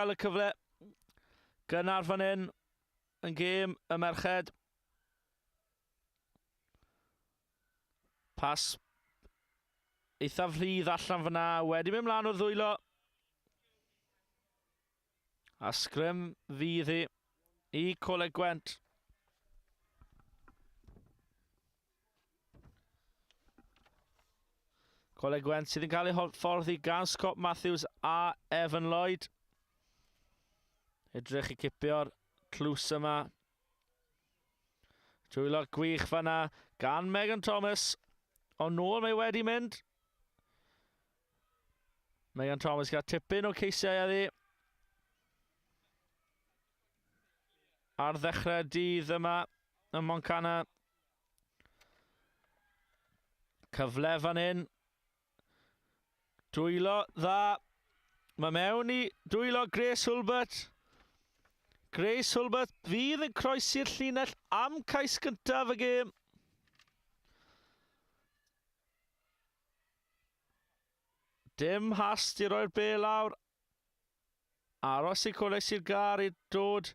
Cael y cyfle gynnar fan hyn yn gêm y merched. Pas eithaf rhydd allan fyna, wedi mynd mlaen o'r ddwylo. A sgrym fydd hi i Coleg Gwent. Coleg Gwent sydd yn cael ei hyfforddi gan Scott Matthews a Evan Lloyd. Edrych i cipio'r tlws yma. Dwylo gwych fanna gan Megan Thomas. Ond nôl mae wedi mynd. Megan Thomas gael tipyn o ceisiau addi. Ar ddechrau dydd yma ym Moncana. Cyfle fan hyn. Dwylo dda. Mae mewn i dwylo Grace Hulbert. Grace Hulbert fydd yn croesi'r llinell am cais gyntaf y gêm. Dim hast i roi'r bel lawr. Aros i Coleg Sir Gâr i dod.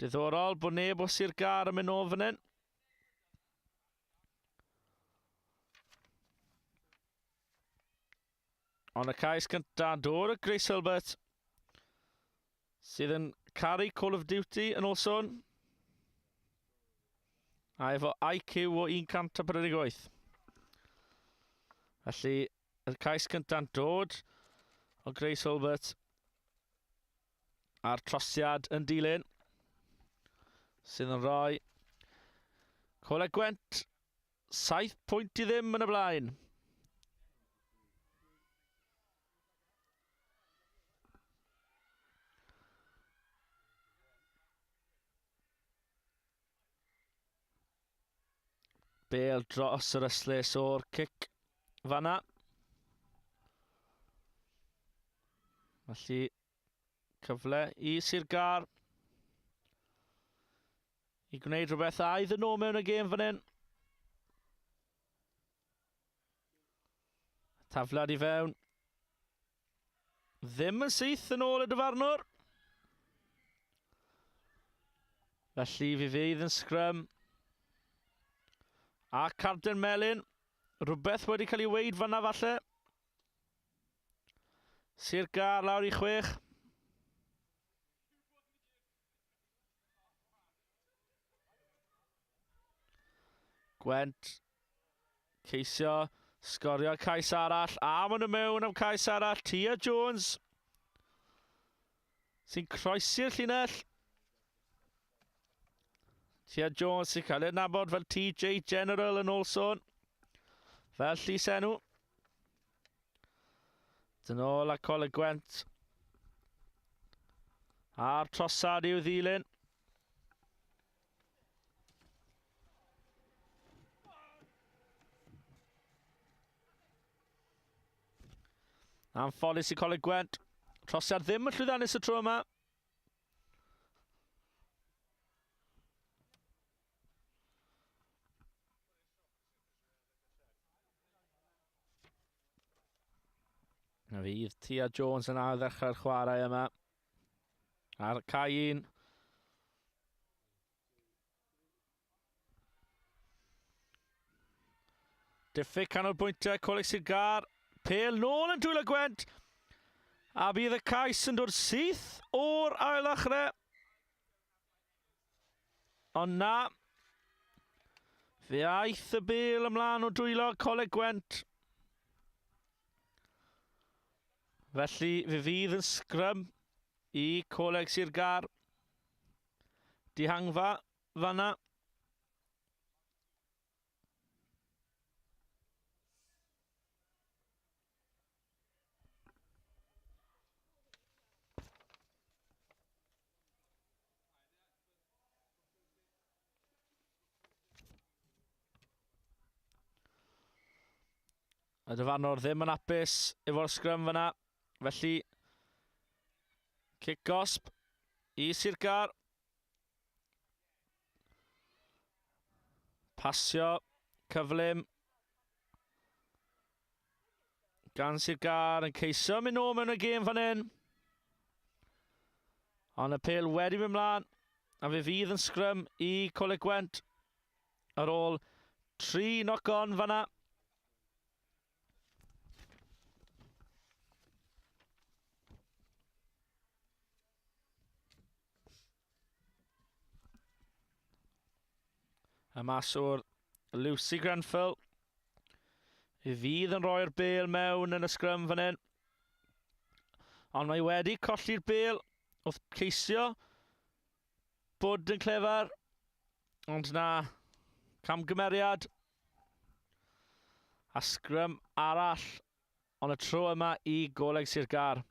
Diddorol bod neb o Sir Gâr yn mynd nôl fan hyn. Ond y cais cyntaf dod o Grace Hilbert sydd yn caru Call of Duty yn ôl sôn. A efo IQ o 148. Felly, Y cais cynta'n dod o Grace Hulbert. A'r trosiad yn dilyn. Sydd yn rhoi Coleg Gwent 7 pwynt i ddim yn y blaen. Bale dros yr ystlys o'r cic fanna. Felly, cyfle i Sir Gar i gwneud rhywbeth dda iddyn nhw mewn y gêm fan hyn. Taflad i fewn. Ddim yn syth yn ôl y dyfarnwr. Felly fi fydd yn sgrym. A carden melyn. Rhywbeth wedi cael ei weid fanna falle. Sir Gar lawr i chwech. Gwent ceisio sgorio cais arall. A maen nhw mewn am cais arall. Tia Jones sy'n croesi'r llinell. Tia Jones sy'n cael ei adnabod fel TJ General yn ôl sôn. Fel llys enw. Dyn ôl a Coleg Gwent. A'r trosad i'w ddilyn. Anffodus i Coleg Gwent. Trosiad ddim yn llwyddiannus y tro yma. Na fydd Tia Jones yn ail ddechrau'r chwarae yma. Ar cae un. Diffyg canolbwyntiau Coleg Sir Gâr. Pel nôl yn dwylo Gwent. A bydd y cais yn dod syth o'r ail ddechrau. Ond na, fe aeth y bel ymlaen o dwylo Coleg Gwent. Felly fe fydd yn sgrym i Coleg Sir Gâr. Dihangfa fanna. Y dyfarnwr ddim yn apus efo'r sgrym fyna. Felly, cic gosb i Sir Gâr. Pasio cyflym. Gan Sir Gâr yn ceisio mynd nôl mewn y gêm fan hyn. Ond y pêl wedi mynd mlaen a fe fydd yn sgrym i Coleg Gwent ar ôl tri knock-on fanna. Y maswr Lucy Grenfell. Fe fydd yn rhoi'r bel mewn yn y sgrym fan hyn. Ond mae wedi colli'r bel wrth ceisio bod yn clefar. Ond na, camgymeriad. A sgrym arall, ond y tro yma i Goleg Sir Gâr.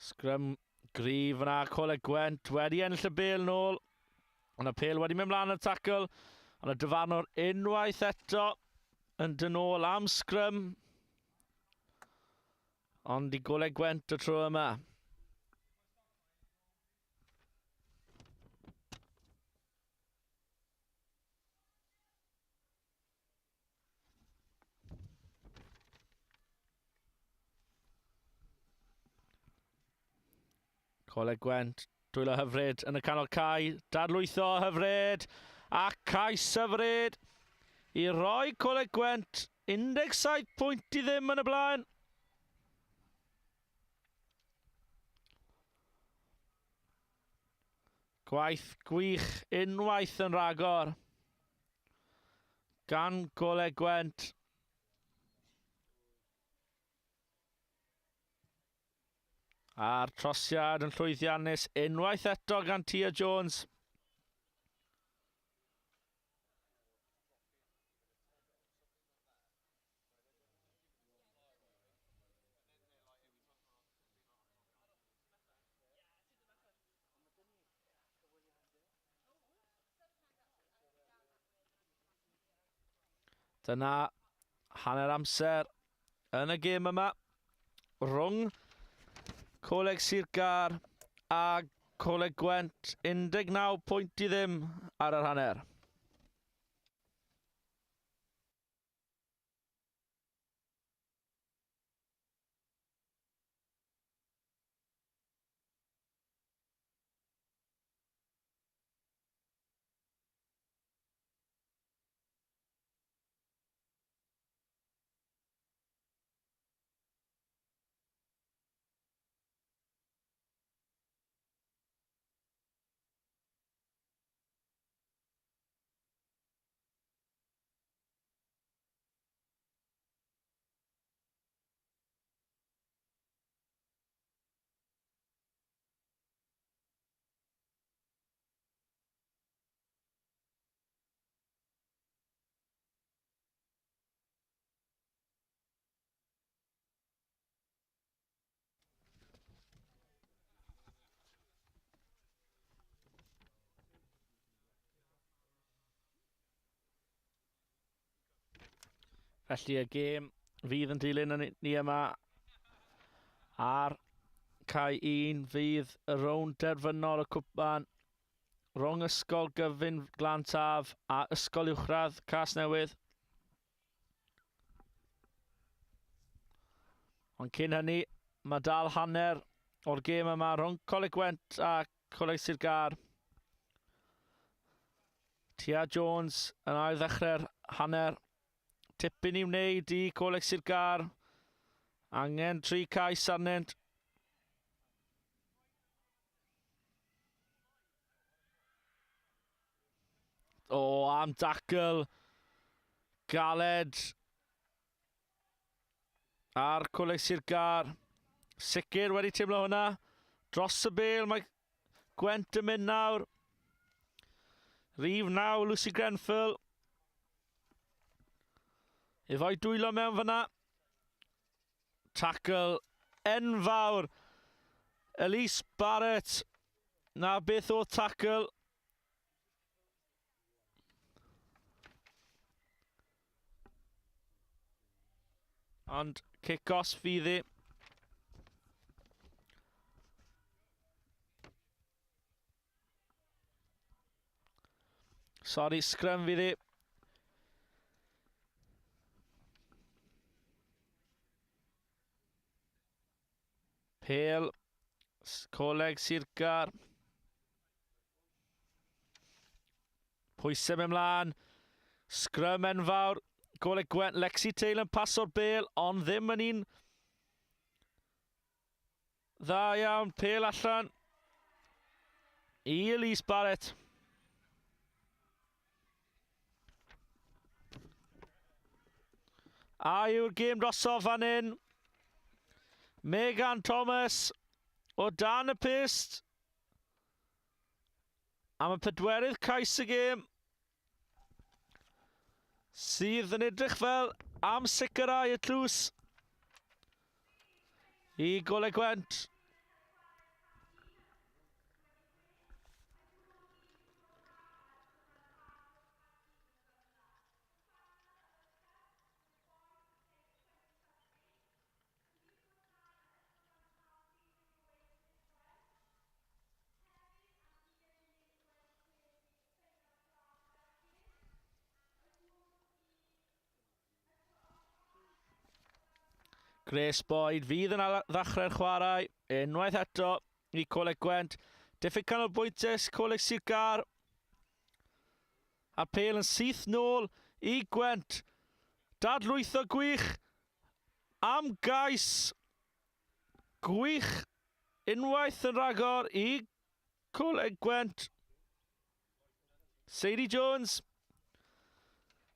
Sgrym gryf yna, Coleg Gwent wedi ennill y bêl nôl. Ond y pêl wedi mynd mlaen yn y tackle. Ond y dyfarnwr unwaith eto yn dyn ôl am sgrym. Ond i Goleg Gwent y tro yma. Coleg Gwent, dwylo hyfryd yn y canol cae, dadlwytho hyfryd, a cais hyfryd i roi Coleg Gwent 17 pwynt i ddim yn y blaen. Gwaith gwych unwaith yn rhagor gan Goleg Gwent. A'r trosiad yn llwyddiannus unwaith eto gan Tia Jones. Dyna hanner amser yn y gêm yma rhwng Coleg Sir Gâr a Coleg Gwent 19 pwynt i ddim ar yr hanner. Felly y gêm fydd yn dilyn yn ni yma ar cae un fydd y rownd derfynol y cwpan rhwng Ysgol Gyfun Glan Taf a Ysgol Uwchradd Casnewydd. Ond cyn hynny, mae dal hanner o'r gêm yma rhwng Coleg Gwent a Coleg Sir Gâr. Tia Jones yn ail ddechrau'r hanner. Tipyn i wneud i Coleg Sir Gâr. Angen tri cais arnynt. O, am dacl galed ar Coleg Sir Gâr. Sicr wedi teimlo hwnna. Dros y bel mae Gwent yn mynd nawr. Rhif 9, Lucy Grenfell. Efo'i dwylo mewn fyna. Tackle enfawr. Elise Barrett. Na beth oedd tackle. Ond cic-os fydd hi. Sorry, sgrym fydd hi. Pêl, Coleg Sir Gâr. Pwysau mewn mlaen. Sgrym enfawr. Goleg Gwent, Lexi Taylor yn paso'r bêl, ond ddim yn un dda iawn. Pêl allan i Elise Barrett. A yw'r gêm drosodd fan hyn. Megan Thomas o dan y pyst. Am y pedwerydd cais y gêm. Sydd yn edrych fel am sicrhau y tlws i Goleg Gwent. Grace Boyd fydd yn ddechrau'r chwarae unwaith eto i Coleg Gwent. Diffyg canolbwyntus Coleg Sir Gâr. A'r pêl yn syth nôl i Gwent. Dadlwytho gwych am gais gwych unwaith yn rhagor i Coleg Gwent. Sadie Jones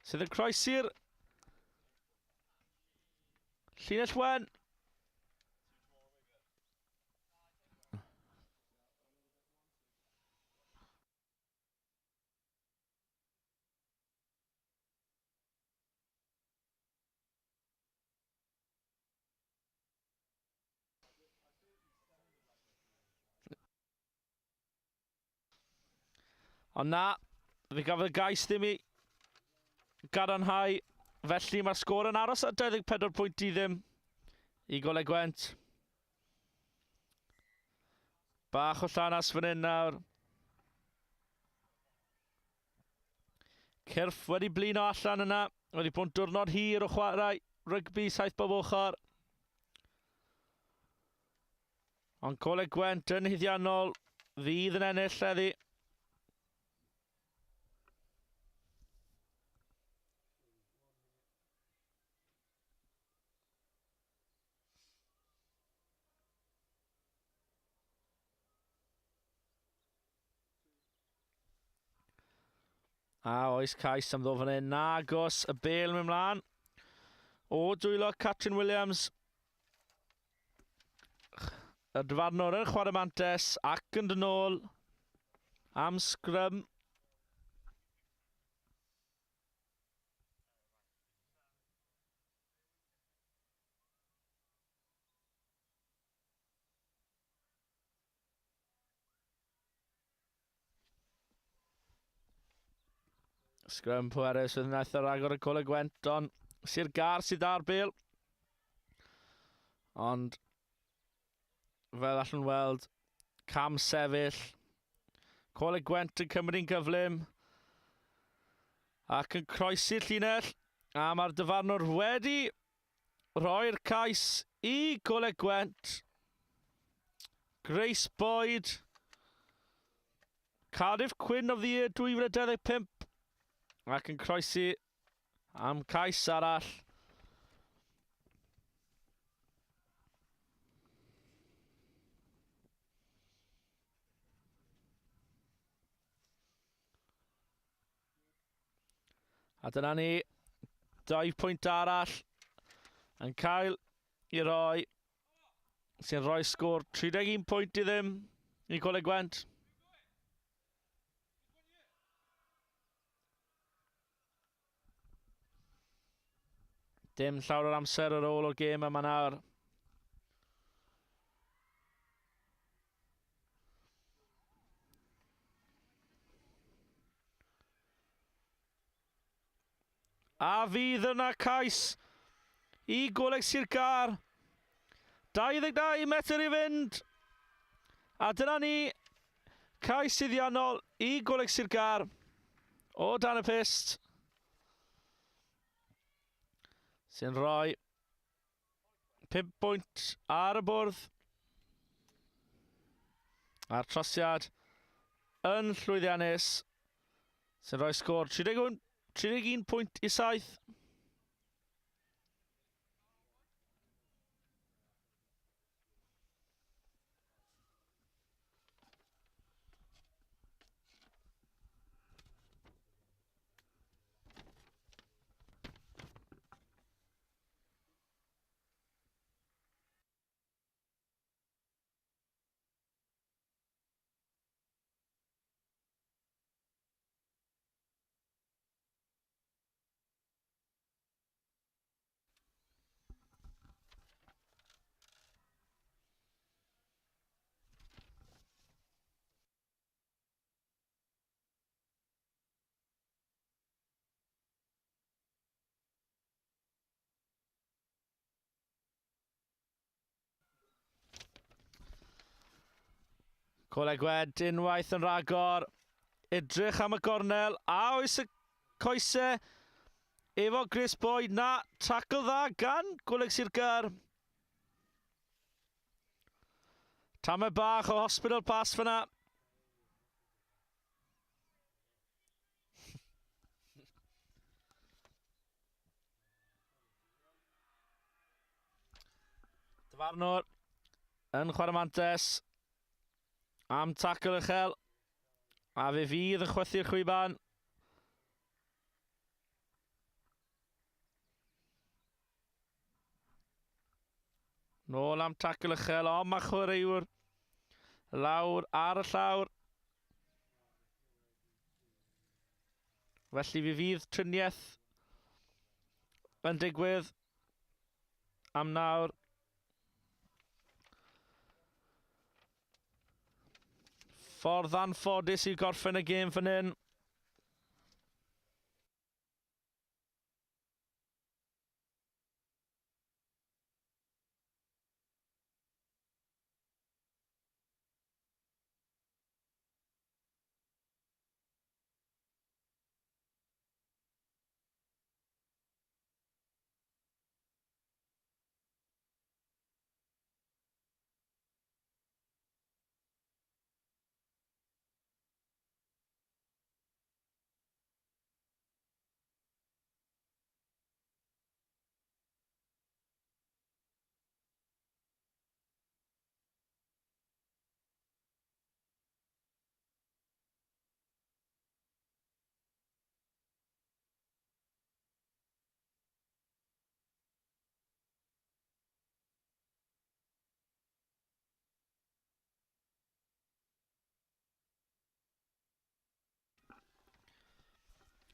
sydd yn croesi'r llinell wen. Ond na, fe gafodd y gais ddim i gadarnhau. Felly mae'r sgôr yn aros ar 24 pwynt i ddim i Goleg Gwent. Bach o llanas fan hyn nawr. Cyrff wedi blino allan yna. Wedi bod yn diwrnod hir o chwarae rygbi saith bob ochr. Ond Coleg Gwent yn huddiannol fydd yn ennill heddi. A oes cais am ddod fan hyn? Nagos, y bel mynd mlaen. O dwylo Catrin Williams. Y dyfarnwr yn chwarae mantes ac yn dod nôl am sgrym. Sgrym pwerus fydd wnaeth ar agor y Coleg Gwent, ond Sir Gâr sydd ar bêl. Ond fel allwn weld, cam sefyll. Coleg Gwent yn cymryd gyflym ac yn croesi'r llinell. A mae'r dyfarnwr wedi rhoi'r cais i Goleg Gwent. Grace Boyd. Cardiff Queen of the Year 2025. Ac yn croesi am cais arall. A dyna ni, dau pwynt arall yn cael i roi, sy'n rhoi sgôr 31 pwynt i ddim i Coleg Gwent. Dim llawer o'r amser ar ôl o'r gêm yma nawr. A fydd yna cais i Goleg Sir Gâr. 22 metr i fynd. A dyna ni, cais suddiannol i Goleg Sir Gâr. O dan y pyst. Sy'n rhoi 5 bwynt ar y bwrdd. A'r trosiad yn llwyddiannus. Sy'n rhoi sgôr 31, 31 pwynt i 7. Coleg Gwent unwaith yn rhagor. Edrych am y gornel. A oes y coesau efo Chris Boyd? Na, tackle dda gan Coleg Sir Gâr. Tamed bach o hospital pass fyna. Dyfarnwr yn chwarae mantes am tacl uchel a fe fydd yn chwythu'r chwiban. Nôl am tacl uchel, ond mae chwaraewr lawr ar y llawr. Felly fe fydd triniaeth yn digwydd am nawr. Ffordd anffodus i gorffen y gêm fan hyn.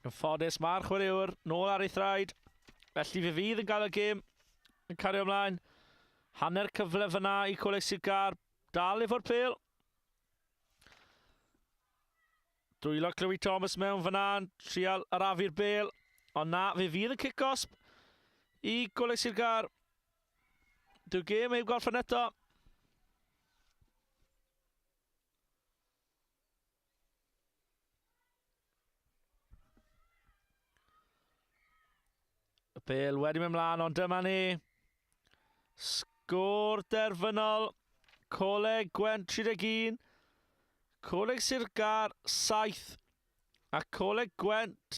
Yn ffodus, mae'r chwaraewr nôl ar ei thraed. Felly fe fydd yn gael y gêm yn cario ymlaen. Hanner cyfle fyna i Coleg Sir Gâr. Dal efo'r pêl. Dwylo Chloe Thomas mewn fyna yn trial arafu'r bêl. Ond na, fe fydd y cic-osb i Coleg Sir Gâr. Dyw'r gêm heb gorffen eto. Y bel wedi mynd mlaen, ond dyma ni. Sgôr derfynol. Coleg Gwent 31. Coleg Sir Gâr 7. A Coleg Gwent.